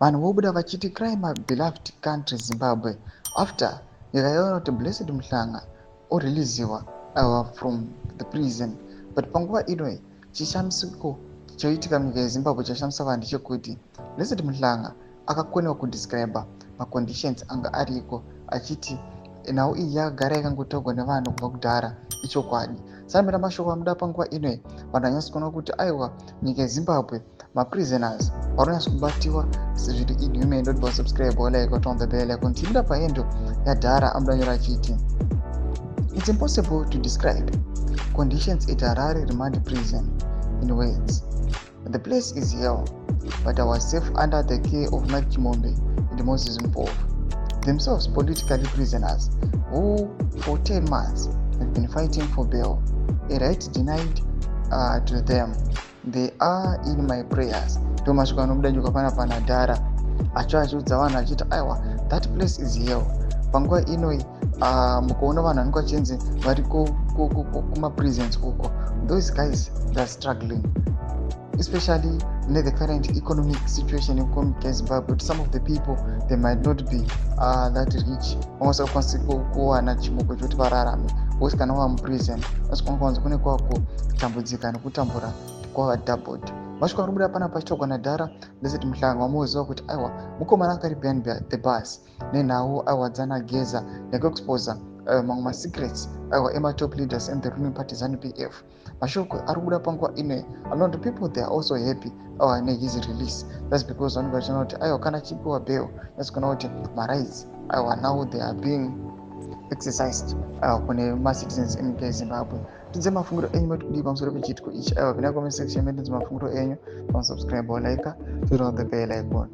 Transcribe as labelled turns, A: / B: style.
A: Vanhu vobuda vachiti, "Cry my beloved country Zimbabwe," after nyika yaona kuti Blessed Mhlanga oreleasiwa from the prison. But panguva ino, chishamisiko choitika munyika yeZimbabwe chashamisa vanhu ndechekuti Blessed Mhlanga akakonewa kudescribe maconditions anga ariko, achiti nhau iyi yakagara yakangotaurwa nevanhu kubva kudhara, ichokwadi. Samira mashoko amuda panguva ino, vanhu vanyatso kuona kuti aiwa, nyika yeZimbabwe, maprisoners vari kubatiwa zviri inhuman. Don't subscribe, like, on the bell icon. Tibuda pahandle yadhara amudanyora achiti, "It's impossible to describe conditions at Harare Remand Prison in words. The place is hell, but I was safe under the care of Mike Chimombe and Moses Mpofu, themselves politically prisoners who for 10 months have been fighting for bail, a right denied to them. They are in my prayers." Ndo masviko anobuda nyuka pana panadhara acho achiudza vanhu achiti aiwa, that place is hell. Panguva inoi, mukaona vanhu vanenge vachinzi vari kumaprisons uko, those guys, they are struggling, especially nethe current economic situation economic yeZimbabwe, kuti some of the people, they might not be that rich, vamwe vasingakwanisi kuwana chimoko chekuti vararame, because kana wava muprison vasikwanza kune kwakutambudzika nekutambura kwava doubled. Masvika anobuda pana pachitogwa nadhara Blessed Mhlanga, wamuziva kuti aiwa, mukomana akari behind the bus nenhau aiwa dzanageza nekuexposa mamwe masecrets aiwa ematop leaders and the ruling party ZANU PF. Mashoko ari kubuda panguva ino anoti people, they are also happy aiwa nehis release. That's because vanenge vachiona kuti aiwa, kana achipiwa bail, that's kuona kuti marights aiwa now they are being exercised kune macitizens emunyika yeZimbabwe. Tidze mafungiro enyu, matidii pamusoro pechiitiko ichi? Aiwa, pinda comment section, metidze mafungiro enyu. Pamusubscribe, like, turn on the bell icon.